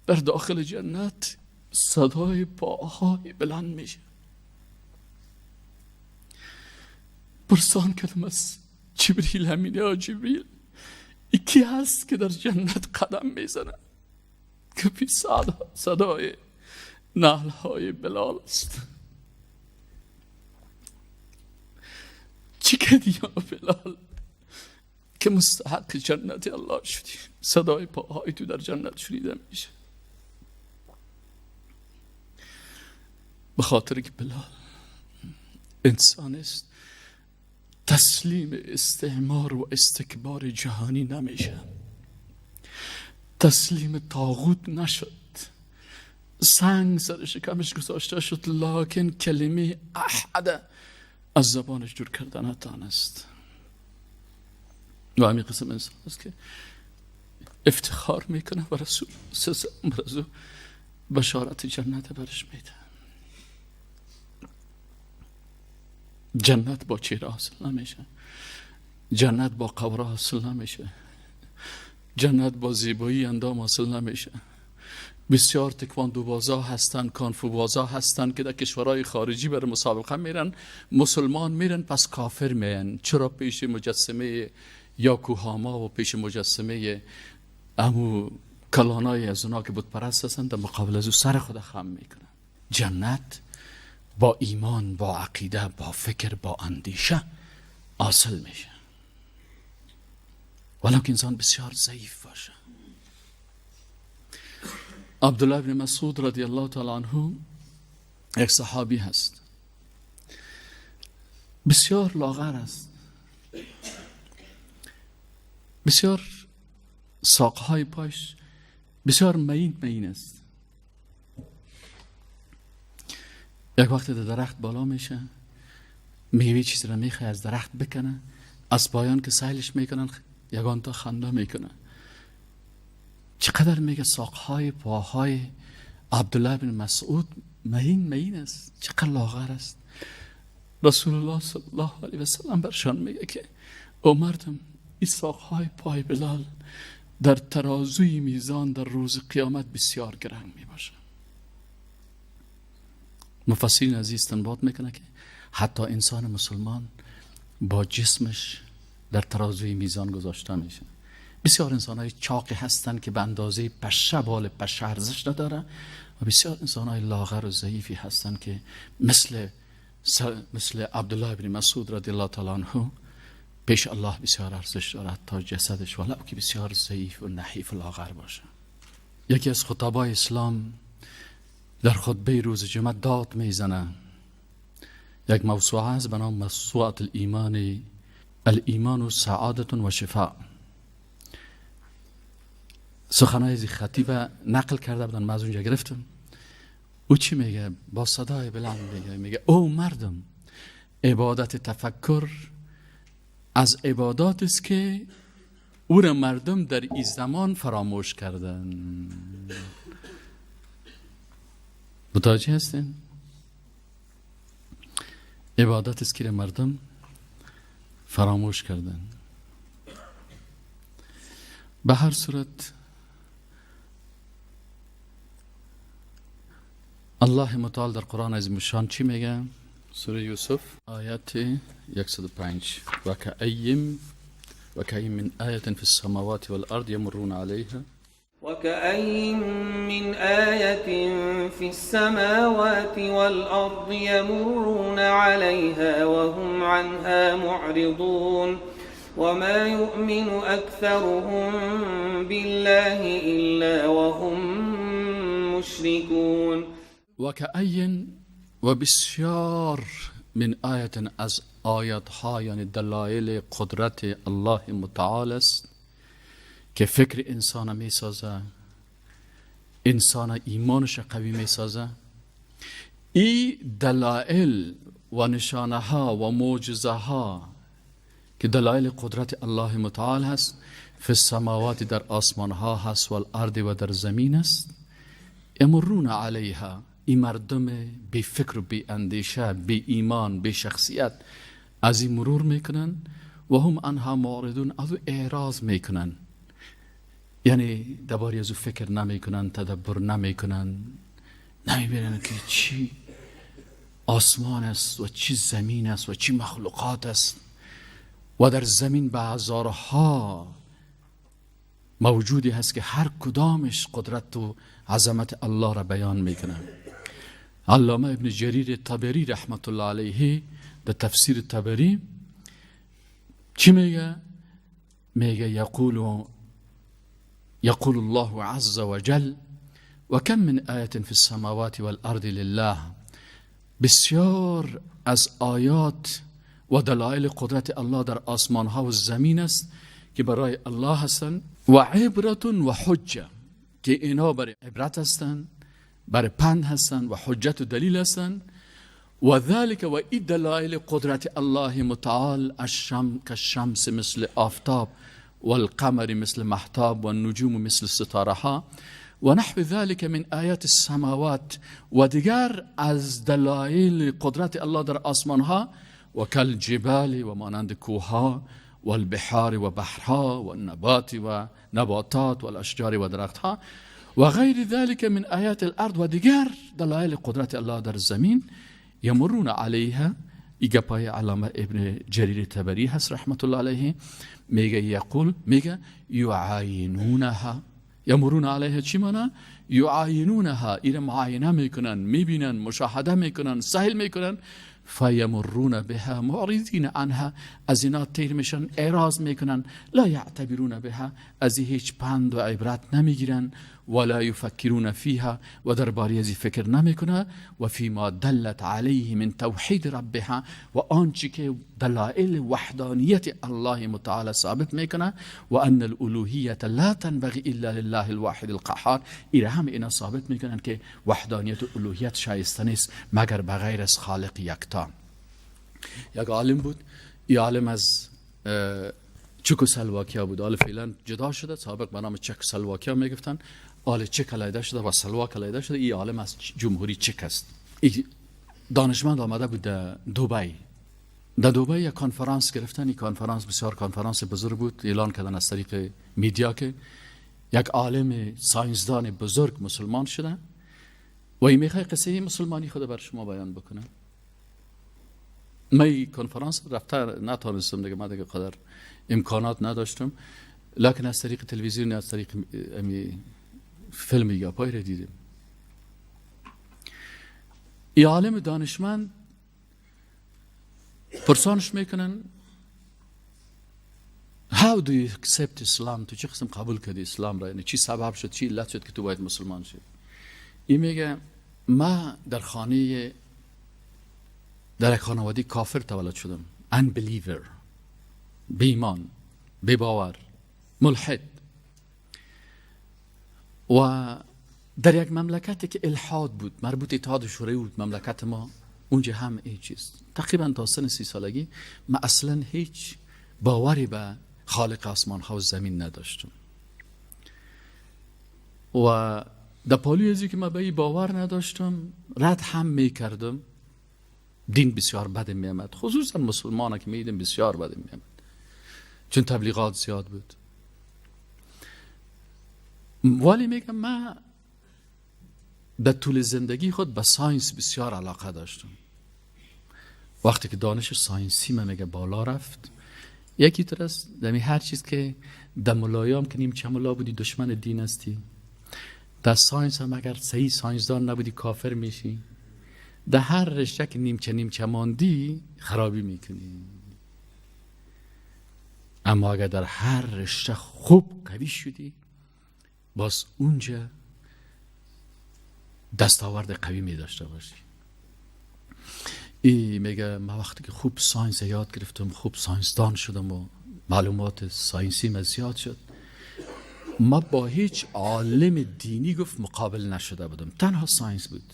در داخل جنت صدای پاهای بلند میشه. پرسان کردم از جبریل امین، یا جبریل یکی هست که در جنت قدم میزنه که بی صدای نعلهای بلال است. چی کردی یا بلال که مستحق جنت الله شدی؟ صدای پاهای تو در جنت شنیده میشه. به خاطر که بلال انسان است تسلیم استعمار و استکبار جهانی نمیشه، تسلیم طاغوت نشد، سنگ سر شکمش گذاشته شد، لکن کلمه احد از زبانش دور کردن نتانست. و همین قسم انسان است که افتخار میکنه و رسول رسول بشارت جنت برش میده. جنت با چهره حاصل نمیشه، جنت با قوره حاصل نمیشه، جنت با زیبایی اندام حاصل نمیشه. بسیار تکواندو بازا هستن، کانفو بازا هستن که در کشورهای خارجی برای مسابقه میرن، مسلمان میرن پس کافر میان. چرا پیش مجسمه یاکوهاما و پیش مجسمه امو کلانای از اونا که بت پرست هستن در مقابل از او سر خود خم میکنن؟ جنت با ایمان، با عقیده، با فکر، با اندیشه حاصل میشه، ولو که انسان بسیار ضعیف باشه. عبدالله بن مسعود رضی الله تعالی عنه یک صحابی هست، بسیار لاغر است، بسیار ساقهای پاش بسیار مین مین است. یک وقت در درخت بالا میشه، میوه چیز را میخواه از درخت بکنه، از پایان که سیلش میکنن یگان تا خنده میکنه. چقدر میگه ساقهای پاهای عبدالله بن مسعود مهین مهین است، چقدر لاغر است. رسول الله صلی الله علیه و سلم برشان میگه که او مردم، این ساقهای پای بلال در ترازوی میزان در روز قیامت بسیار گران میباشه. مفسرین عزیز استنباط میکنه که حتی انسان مسلمان با جسمش در ترازوی میزان گذاشته میشه. بسیار انسان های چاقی هستند که به اندازه پشه بال پشه ارزش نداره و بسیار انسان های لاغر و ضعیفی هستند که مثل عبدالله بن مسعود رضی الله تعالی عنه پیش الله بسیار ارزش دارد تا جسدش ولو که بسیار ضعیف و نحیف و لاغر باشه. یکی از خطبای اسلام در خطبه روز جمعه داد میزنه. یک موسوعه است به نام موسوعه الایمان، الایمان و سعادت و شفاء. سخنای از خطیب نقل کرده بودن، من از اونجا گرفتم. او چی میگه؟ با صدای بلند میگه او مردم، عبادت تفکر از عبادات است که او را مردم در این زمان فراموش کردن. متوجه هستین؟ عبادت است که مردم فراموش کردن. به هر صورت الله متعال در قرآن عظیم الشان چی میگه؟ سوره یوسف آیت 105: وکأی من آیة فی السماوات والارض یمرون علیها وكأي من آية في السماوات والأرض يمرون عليها وهم عنها معرضون وما يؤمن أكثرهم بالله إلا وهم مشركون. وكأي و بسیار من آیت از آیت ها، یعنی دلایل قدرت الله متعال است که فکر انسان می سازه، انسان ایمانش قوی می سازه. ای دلایل و نشانه ها و معجزه ها که دلایل قدرت الله متعال هست، فی السماوات در آسمان ها هست و الارض و در زمین است، امرون علیها، این مردم بی فکر و بی اندیشه، بی ایمان، بی شخصیت از این مرور میکنن و هم انها معرضون، از او اعراض میکنن، یعنی درباره از او فکر نمیکنن، تدبر نمیکنن، نمیبینن که چی آسمان است و چی زمین است و چی مخلوقات است و در زمین به هزارها موجودی هست که هر کدامش قدرت و عظمت الله را بیان میکنه. علامه ابن جریر طبری رحمت الله علیه در تفسیر طبری چی میگه؟ میگه یقول الله عز وجل وكم من آیة فی السماوات والارض لله. بسیار از آیات و دلایل قدرت الله در آسمان ها و زمین است که برای الله هستند، و عبرت و حجه که اینها برای عبرت هستند، برای پند هستند و حجت و دلیل هستند. و ذلك و این دلایل قدرت الله متعال کالشمس مثل آفتاب و القمر مثل مهتاب و النجوم مثل ستاره ها و نحو ذلك من آیات السماوات و دیگر از دلایل قدرت الله در آسمان ها و کالجبال و مانند کوه و البحار و بحرها و النبات و نباتات و الاشجار و درختها و غیر ذلك من آیات الارض و دیگر دلایل قدرت الله در زمین یمرون علیها. ای گپای علامه ابن جریر طبری هست رحمت الله علیه، میگه یقول، میگه یعاینونها، یمرون علیها چی معنی؟ یعاینونها، ایره معاینه میکنن، میبینن، مشاهده میکنن، سهل میکنن. فیمرون بها معرضین عنها، از اینا تیر میشن، اعراض میکنن، لا یعتبرون بها، از هیچ پند و عبرت نمیگیرن، ولا یفکرون فیها و درباره از فکر نمیکنه، و فیما دلت علیه من توحید ربها و آنچه که دلائل وحدانیت الله متعال ثابت میکنه، و ان الالوهیت لا تنبغی الا لله الواحد القهار. ایره هم اینا ثابت میکنن که وحدانیت و الوهیت شایسته نیست مگر بغیر از خالق یکتا. یک عالم بود، ای عالم از چکسلواکیا بود، حالا فعلا جدا شده، سابق به نام چکسلواکیا میگفتن، آل چک علیحده شده و سلواک علیحده شده. این عالم از جمهوری چک است. این دانشمند آمده بود در دوبی. در دوبی یک کنفرانس گرفتن. این کنفرانس بسیار کنفرانس بزرگ بود. اعلان کردن از طریق media که یک عالم science دان بزرگ مسلمان شده و این میخوای قصه مسلمانی خود بر شما بیان بکنه. من این کنفرانس رفته نتانستم دیگه، من دیگه قدر امکانات نداشتم، لکن از طریق تلویزیون، از طریق فیلم یاپای رو دیدیم. ای عالم دانشمند پرسانش میکنن How do you accept Islam؟ تو چه قسم قبول کردی اسلام را؟ یعنی چی سبب شد، چی علت شد که تو باید مسلمان شد؟ این میگه ما در خانه، در یک خانواده کافر تولد شدم، unbeliever، بیمان، بی‌باور، ملحد، و در یک مملکتی که الحاد بود، مربوط اتحاد شوروی بود مملکت ما، اونجا هم این چیز. تقریبا تا سن 30 سالگی ما اصلا هیچ باوری به خالق آسمان ها و زمین نداشتم و در پالوی ازی که من به این باور نداشتم رد هم میکردم. دین بسیار بد میامد، خصوصا مسلمان که میدیم بسیار بد میامد، چون تبلیغات زیاد بود. ولی میگم من در طول زندگی خود به science بسیار علاقه داشتم. وقتی که دانش science ی من میگه بالا رفت، یکی تر است دمی هر چیز که در ملایام که نیمچه ملا بودی دشمن دین هستی، در science هم اگر صحیح science دان نبودی کافر میشی، در هر رشته که نیمچه نیمچه ماندی خرابی میکنی. اما اگر در هر رشته خوب قوی شدی باز اونجا دستاورد قوی می داشته باشی. ای میگه من وقتی که خوب science یاد گرفتم، خوب science دان شدم و معلومات science ی من زیاد شد، ما با هیچ عالم دینی گفت مقابل نشده بودم، تنها science بود.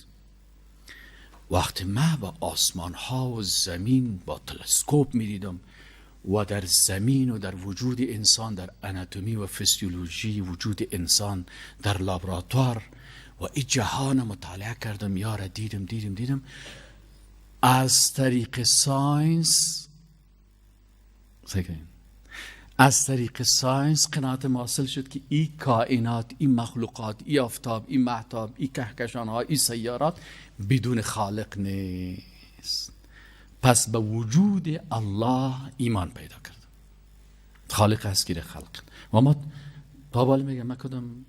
وقتی من با آسمان ها و زمین با تلسکوپ می دیدم و در زمین و در وجود انسان، در اناتومی و فسیولوژی وجود انسان در لابراتوار و این جهان مطالعه کردم، یاره دیدم دیدم دیدم از طریق science، از طریق science قناعت حاصل شد که این کائنات، این مخلوقات، این آفتاب، این مهتاب، این کهکشان ها، این سیارات بدون خالق نیست. پس به وجود الله ایمان پیدا کرد. خالق هست که خلق. و ما تا بالا میگم من کدام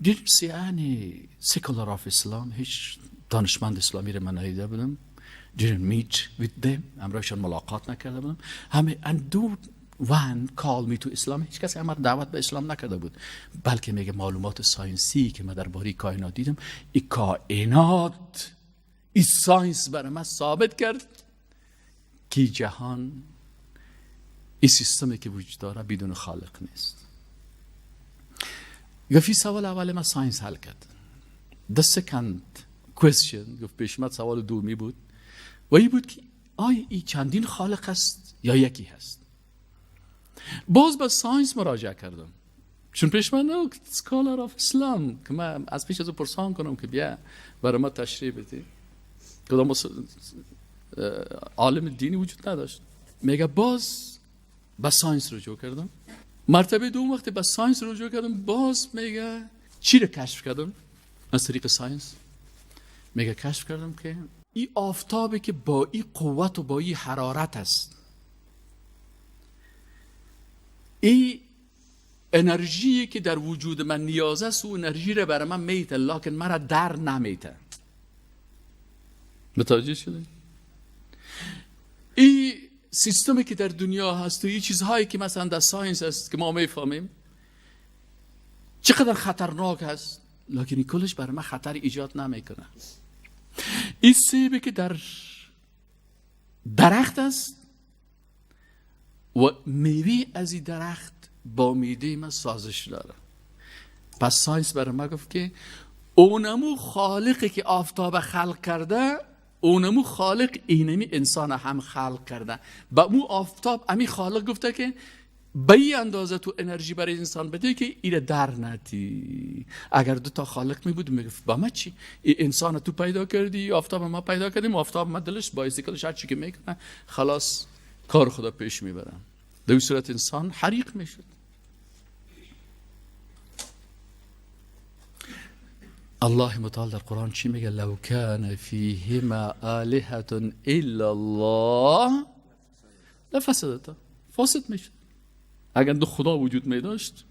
didn't see any secular of Islam، هیچ دانشمند اسلامی رو من ندیده بودم، didn't meet with them، همراهشان ملاقات نکرده بودم همه، and no one call me to Islam، هیچ کسی هم دعوت به اسلام نکرده بود، بلکه میگه معلومات science ی که من درباره کائنات دیدم، این کائنات، این science برای من ثابت کرد که که جهان این سیستمی که وجود داره بدون خالق نیست. گفت سوال اول ما science حل کرد. The second question، گفت پیش من سوال دومی بود و این بود که آیا این چندین خالق است یا یکی هست؟ باز به science مراجعه کردم، چون پیش من no scholar of Islam که من از پیش از او پرسان کنم که بیا برای ما تشریح بده، کدام عالم دینی وجود نداشت. میگه باز به science رجوع کردم. مرتبه دوم وقتی به science رجوع کردم، باز میگه چی رو کشف کردم از طریق science؟ میگه کشف کردم که این آفتابی که با این قوت و با این حرارت است، این انرژی که در وجود من نیاز است، و انرژی رو برای من میته، لکن مرا در نمیته. متوجه شدید؟ این سیستمی که در دنیا هست و این چیزهایی که مثلا در science است که ما میفهمیم چقدر خطرناک هست، لکن این کلش برای من خطر ایجاد نمیکنه. این سیبی که در درخت است و میوه از این درخت با میده من سازش داره. پس science برای ما گفت که اونمو خالقی که آفتاب خلق کرده، اونمو خالق اینمی انسان هم خلق کرده. با مو آفتاب امی خالق گفته که به این اندازه تو انرژی برای انسان بده که ایره در ندی. اگر دو تا خالق می بود میگفت با ما چی؟ ای انسان تو پیدا کردی، آفتاب ما پیدا کردیم، آفتاب ما دلش بایسیکلش هر چی که میکنه خلاص کار خدا پیش میبرم. در صورت انسان حریق میشد. الله متعال در قرآن چی میگه؟ لو کان فیهما آلهة الا الله لفسدتا. فاسد میشد. اگر دو خدا وجود می داشت،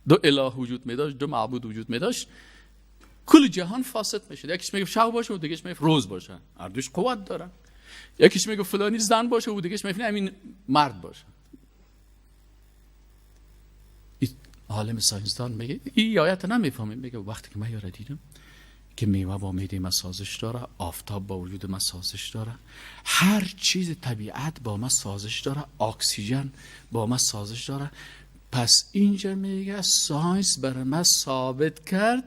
دو اله وجود می داشت، دو معبود وجود می داشت، کل جهان فاسد میشد. یکیش میگه شب باشه و دیگهش میگه روز باشه، هر دوش قوت داره. یکیش میگه فلانی زن باشه و دیگهش میگه همین مرد باشه. عالم science دان میگه این آیت نمیفهمیم. میگه وقتی که من یاره دیدم که میوه با میده ما سازش داره، آفتاب با وجود ما سازش داره، هر چیز طبیعت با ما سازش داره، اکسیژن با ما سازش داره، پس اینجا میگه science برای ما ثابت کرد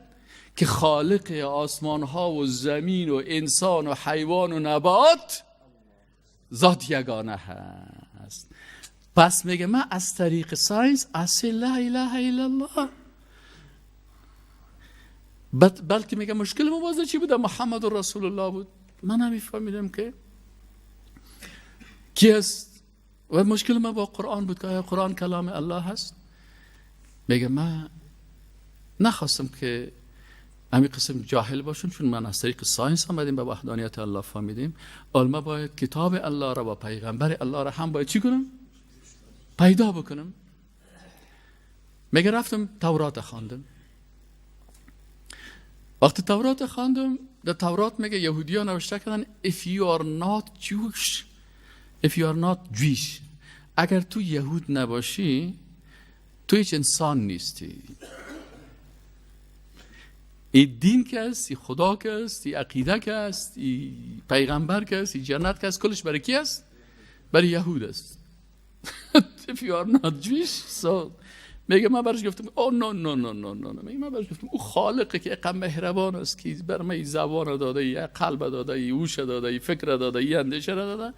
که خالق آسمان ها و زمین و انسان و حیوان و نبات ذات یگانه هست. پس میگه من از طریق science اصل لا اله الا الله، بلکه میگه مشکل ما باز چی بود؟ محمد رسول الله بود. من نمیفهمیدم که کی است و مشکل ما با قرآن بود که آیا قرآن کلام الله هست؟ میگه من نخواستم که همین قسم جاهل باشم، چون من از طریق science آمدیم به وحدانیت الله فهمیدیم. ما باید کتاب الله را و پیغمبر الله را هم باید چی کنم؟ پیدا بکنم. میگه رفتم تورات خواندم. وقتی تورات خواندم، در تورات میگه یهودی ها نوشته کردن if you are not Jewish، if you are not Jewish، اگر تو یهود نباشی تو هیچ انسان نیستی. این دین که است، این خدا که است، این عقیده که است، این پیغمبر که است، این جنت که است، کلش برای کی است؟ برای یهود است. If you are not Jewish, so میگه من برش گفتم oh no no no no no، میگه من برش گفتم او خالقه که اقم مهربان است که بر من زبان داده، یه قلب داده، یه هوش داده، یه فکر داده، یه اندیشه داده،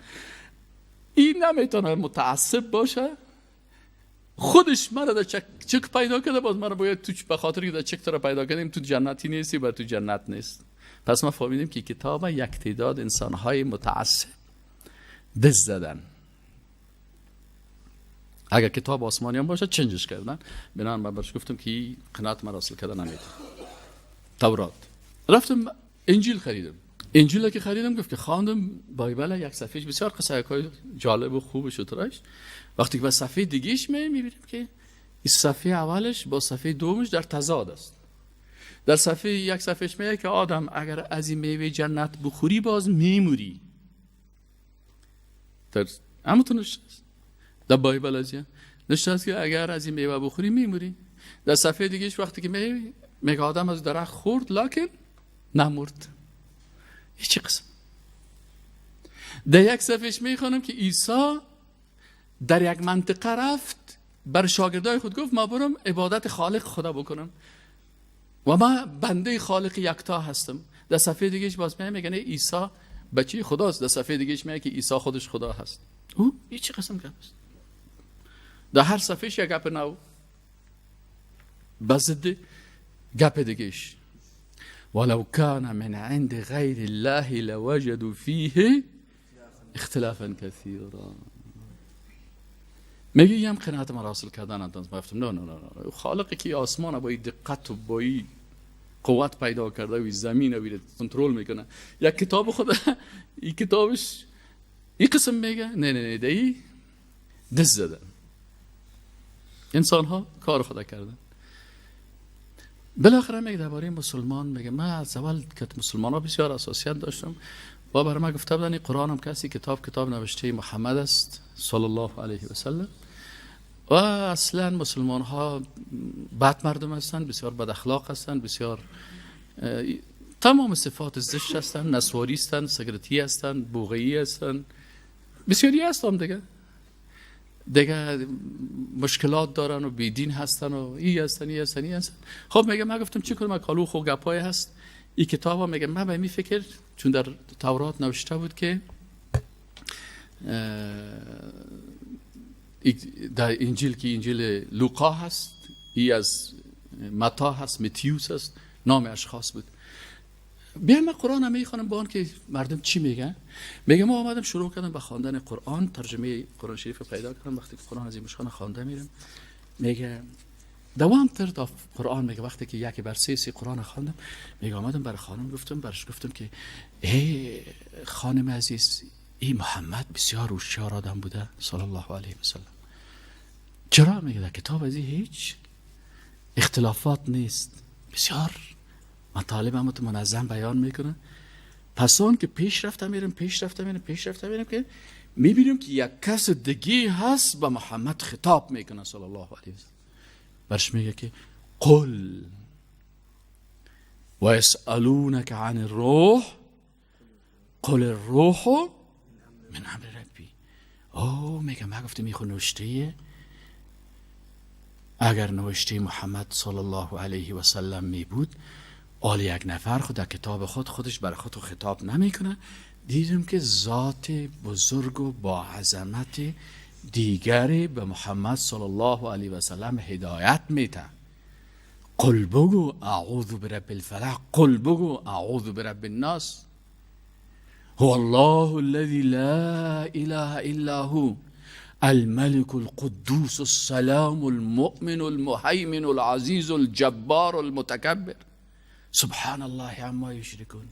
این نمیتونه متعصب باشه. خودش مرا در چک پیدا کرده، باز مرا باید تو به خاطر که در چک تو را پیدا کردیم تو جنتی نیستی و تو جنت نیست. پس ما فهمیدیم که کتاب یک تعداد انسانهای متعصب دز زدن. اگر کتاب آسمانی هم باشه چنجش کردن. بنابراین من برش گفتم که قناعت مرا حاصل کردن نمیده. تورات رفتم انجیل خریدم. انجیل که خریدم گفت که خواندم بایبل یک صفحهش بسیار قصه های جالب و خوب شد. وقتی که به صفحه دیگهش میبینیم که این صفحه اولش با صفحه دومش در تضاد است. در صفحه یک صفحهش میگه که آدم اگر از این میوه جنت بخوری باز میموری. در همونطور نوشته است در بایبل از این نوشته است که اگر از این میوه بخوری میموری. در صفحه دیگهش وقتی که میگه آدم از درخت خورد لکن نمرد. هیچ قسم. در یک صفحش میخوانم که عیسی در یک منطقه رفت، بر شاگردای خود گفت ما برم عبادت خالق خدا بکنم و ما بنده خالق یکتا هستم. در صفحه دیگهش باز میگه نه عیسی بچه خداست. در صفحه دیگهش میگه که عیسی خودش خدا هست. او این چه قسم گپ است؟ در هر صفحهش یک گپ نو بزد گپ دیگهش. ولو كان من عند غیر الله لوجدوا فیه اختلافا كثيرا. میگه یم قناعت ما حاصل کردن نداشت. گفتم نه نه نه نه، خالقی که آسمان با دقت و با قوت پیدا کرده و زمین رو کنترل میکنه، یک کتاب خود این کتابش این قسم میگه نه نه نه، دی دست زدن انسان ها کار خدا کردن. بالاخره میگه درباره مسلمان، میگه من از اول که مسلمان ها بسیار حساسیت داشتم و برای من گفته بودن قرآن هم کسی کتاب نوشته محمد است صلی الله علیه و سلم و اصلا مسلمان ها بد مردم هستند، بسیار بد اخلاق هستند، بسیار تمام صفات زشت هستند، نسواری هستند، سگرتی هستند، بوغیی هستند، بسیاری هستند دیگه مشکلات دارن و بیدین هستن و ای هستن ای هستن ای هستن. خب میگه من گفتم چی کنم، کالو خو گپای هست این کتاب ها. میگه من به می فکر، چون در تورات نوشته بود که در انجیل که انجیل لوقا هست، ای از متا هست، متیوس هست، نام اشخاص بود. بیا من قرآن هم میخوانم با آن که مردم چی میگن. میگه ما آمدم شروع کردم به خواندن قرآن، ترجمه قرآن شریف رو پیدا کردم. وقتی که قرآن از این مشکان خوانده میرم، میگه دوام تر تا قرآن، میگه وقتی که یکی بر سه قرآن خواندم، میگه آمدم برای خانم گفتم، برش گفتم که ای خانم عزیز، این محمد بسیار هوشیار آدم بوده صلی الله علیه و سلم. چرا؟ میگه در کتاب از هیچ اختلافات نیست، بسیار مطالب هم تو منظم بیان میکنه. پس آن که پیش رفته میرم پیش رفته میرم پیش رفته میرم که میبینیم که یک کس دیگه هست با محمد خطاب میکنه صلی الله علیه و سلم. برش میگه که قل و یسألونک عن الروح قل الروح من امر ربی. او میگه ما گفتم این خو نوشته، اگر نوشته محمد صلی الله علیه و سلم می بود، آل یک نفر خود در کتاب خود خودش برای خود خطاب نمیکنه. دیدم که ذات بزرگ و با عظمت دیگری به محمد صلی الله علیه و سلم هدایت میده. قل بگو اعوذ برب الفلق، قل بگو اعوذ برب الناس، هو الله الذي لا اله الا هو الملك القدوس السلام المؤمن المهيمن العزيز الجبار المتكبر سبحان الله عما يشركون.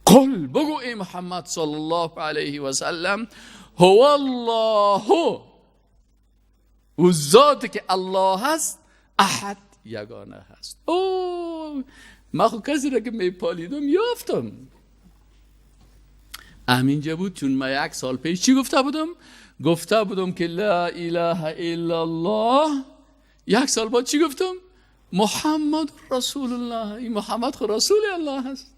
قل بگو ای محمد صلی الله علیه و سلم هو الله، و ذاتی که الله هست، احد یگانه هست. او من خود کسی را که میپالیدم یافتم. همینجا بود، چون من یک سال پیش چی گفته بودم؟ گفته بودم که لا اله الا الله. یک سال بعد چی گفتم؟ محمد رسول الله. این محمد خود رسول الله هست.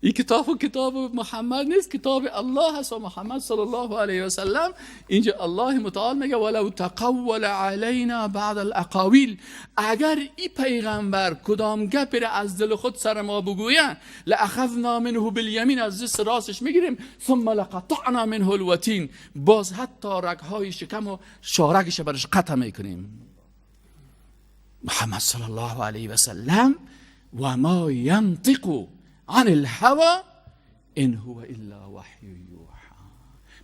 این کتاب و کتاب محمد نیست، کتاب الله هست و محمد صلی الله علیه و سلم. اینجا الله متعال میگه ولو تقول علینا بعد الاقاویل، اگر این پیغمبر کدام گپی را از دل خود سر ما بگوید، لاخذنا منه بالیمین، از دست راستش میگیریم، ثم لقطعنا منه الوتین، باز حتی رگهای شکم و شارگش برش قطع میکنیم. محمد صلی الله علیه و سلم و ما ینطق عن الهوى ان هو الا وحی یوحى،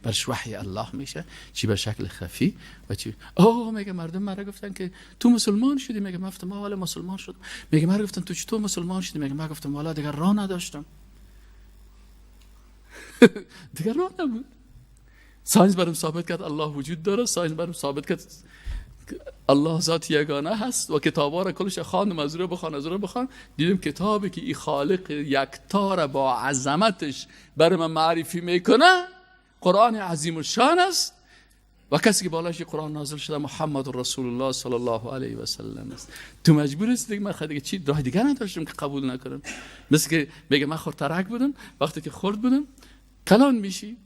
برش وحی الله میشه، چی به شکل خفی و چی. اوه میگه مردم مرا گفتن که تو مسلمان شدی. میگه من گفتم والا مسلمان شدم. میگه مرا گفتن تو چطور مسلمان شدی؟ میگه من گفتم والا دیگر راه نداشتم. دیگر راه نبود. science برام ثابت کرد الله وجود داره، science برام ثابت کرد الله ذات یگانه هست و کتابا را کلش خواندم، از رو بخوان از رو بخوان، دیدم کتابی که این خالق یکتا را با عظمتش برای من معرفی میکنه قرآن عظیم الشان است و کسی که بالاش قرآن نازل شده محمد رسول الله صلی الله علیه و سلم است. تو مجبور هستی دیگه. من دیگه چی راه دیگه نداشتم که قبول نکنم. مثل که میگه من خردترک بودم، وقتی که خرد بودم کلان میشی،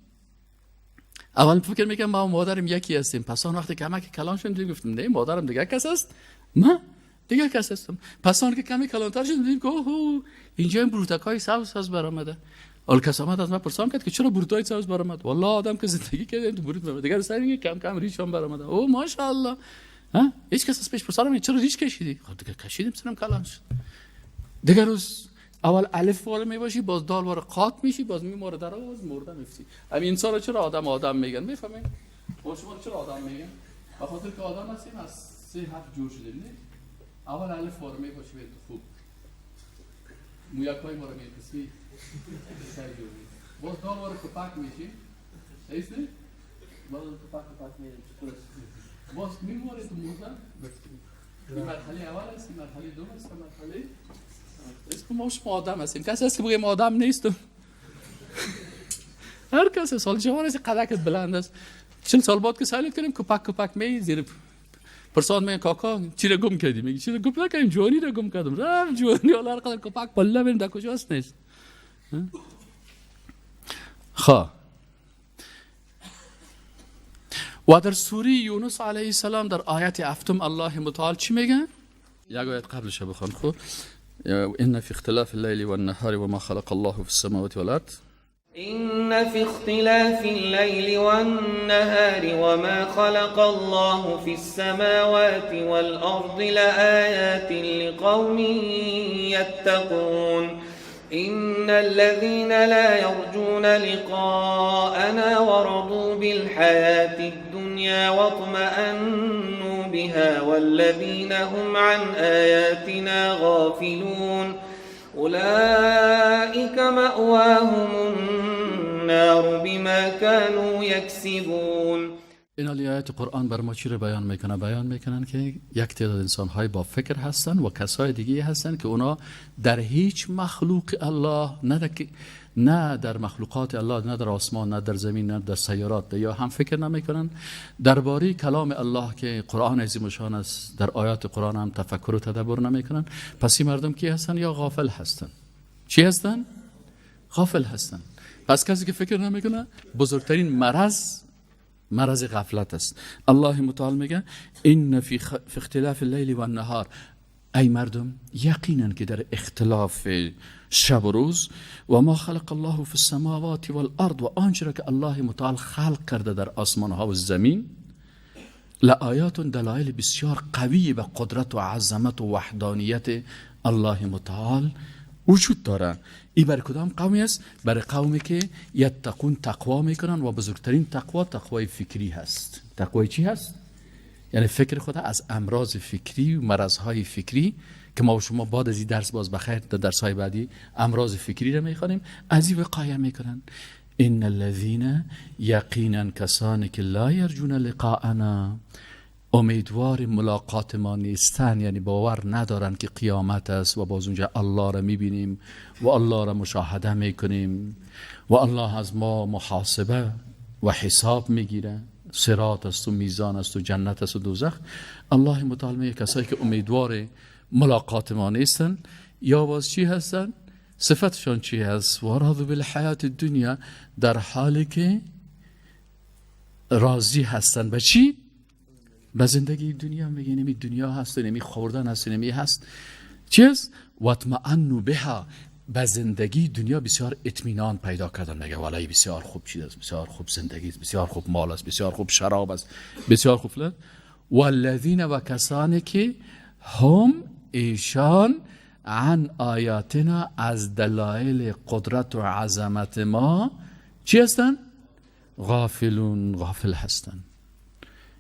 اول فکر میکنم ما و مادرم یکی هستیم، پس آن وقتی کمک کلان شدیم گفتم نه مادرم دیگه کس است، من دیگه کس هستم. پس آن که کمی کلانتر شدیم دیدیم که اوه اینجا این بروتکای سبز هست برآمده. حال کس آمد از من پرسان کرد که چرا بروتای سبز برآمد؟ والله آدم که زندگی کرده تو بروت برآمد، دیگه سر میگه کم کم ریش هم برآمده. او ماشاءالله. ها هیچ کس از پیش پرسان چرا ریش کشیدی؟ خب دیگه کشیدیم سرم کلان شد. دیگه روز اول الف وار میباشی، باز دال وار قات میشی، باز میماره در باز مرده میفتی. همین انسان چرا آدم آدم میگن؟ میفهمین؟ با شما چرا آدم میگن؟ به خاطر که آدم هستیم از 3 حرف جور شده. نه اول الف وار میباشی به خوب مویکای ما رو میکسی باز دال وار کپک میشی، ایست نه؟ باز کپک میشی، باز میماره تو مرده. این مرحله اول است، این مرحله دوم است، مرحله اسم ما شما آدم هستیم. کسی هست که بگه ما آدم نیستم؟ هر کس سال جوان است، قدکت بلند است، 40 سال بعد که سایلت کنیم کپک کپک می زیر پرسان میگه کاکا چی رو گم کردی؟ میگه چی رو گم نکردیم، جوانی رو گم کردم. رفت جوانی حالا هر قدر کپک بالا بریم در کجاست نیست. خب و در سوره یونس علیه السلام در آیت 7 الله متعال چی میگه؟ یک آیت قبلش بخوان. خب إن في اختلاف الليل والنهار وما خلق الله في السماوات والأرض إن في اختلاف الليل والنهار وما خلق الله في السماوات والأرض لآيات لقوم يتقون إن الذين لا يرجون لقاءنا ورضوا بالحياة الدنيا واطمأنوا بها والذين هم عن آياتنا غافلون أولئك مأواهم النار بما كانوا يكسبون. این آیات قرآن بر ما چی رو بیان میکنه؟ بیان میکنن که یک تعداد انسان‌های با فکر هستن و کسای دیگه هستن که اونا در هیچ مخلوق الله، نه در مخلوقات الله، نه در آسمان، نه در زمین، نه در سیارات یا هم فکر نمیکنن. درباره کلام الله که قرآن عظیم شان است، در آیات قرآن هم تفکر و تدبر نمیکنن. پس این مردم کی هستن؟ یا غافل هستن. چی هستن؟ غافل هستن. پس کسی که فکر نمیکنه بزرگترین مرض غفلت است. الله متعال میگه ان فی اختلاف اللیل و النهار، ای مردم یقینا که در اختلاف شب و روز و ما خلق الله فی السماوات والارض و آنچه را که الله متعال خلق کرده در آسمان ها و زمین، لآیات دلایل بسیار قوی به قدرت و عظمت و وحدانیت الله متعال وجود داره. ای بر کدام قومی است؟ بر قومی که یتقون، تقوا میکنن و بزرگترین تقوا تقوای فکری هست. تقوای چی هست؟ یعنی فکر خود از امراض فکری و مرضهای فکری که ما و شما بعد از این درس باز بخیر در درس‌های بعدی امراض فکری رو میخوانیم، از این وقایه میکنن. ان الذین، یقینا کسانی که لا یرجون لقاءنا، امیدوار ملاقات ما نیستن، یعنی باور ندارن که قیامت است و باز اونجا الله را میبینیم و الله را مشاهده میکنیم و الله از ما محاسبه و حساب میگیره، صراط است و میزان است و جنت است و دوزخ. الله متعال میگه کسایی که امیدوار ملاقات ما نیستن یا باز چی هستن؟ صفتشان چی هست؟ ورضوا بالحیات الدنیا، در حالی که راضی هستن به چی؟ به زندگی دنیا. میگه نمی دنیا هست، نمی خوردن هست، نمی هست چیز، واطمئنوا بها، به زندگی دنیا بسیار اطمینان پیدا کردن. میگه والله بسیار خوب چیز است، بسیار خوب زندگی است، بسیار خوب مال است، بسیار خوب شراب است، بسیار خوب فلان. والذین، و کسانی که هم ایشان عن آیاتنا، از دلایل قدرت و عظمت ما چی هستن؟ غافلون، غافل هستن.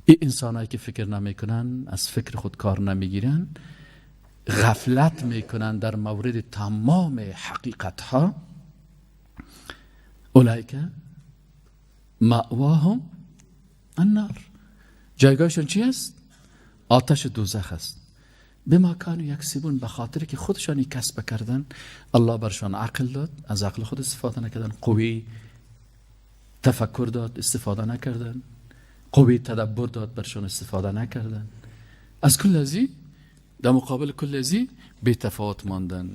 این انسانایی که فکر نمیکنن، از فکر خود کار نمیگیرن، غفلت میکنن در مورد تمام حقیقت ها، اولئک مأواهم النار، جایگاهشون چی است؟ آتش دوزخ است. بما کانوا یکسبون، به خاطر که خودشان کسب کردن. الله برشان عقل داد، از عقل خود استفاده نکردن. قوی تفکر داد، استفاده نکردن. قوی تدبر داد، برشان استفاده نکردن. از کل ازی در مقابل کل ازی بی تفاوت ماندن.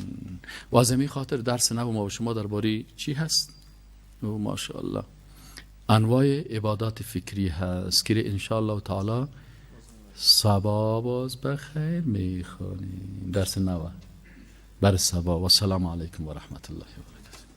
و از همین خاطر درس نو ما و شما درباره چی هست؟ او ماشاءالله انواع عبادات فکری هست که انشاءالله تعالی صبا باز بخیر میخوانیم. درس نو بر صبا. و السلام علیکم و رحمت الله و برکاته.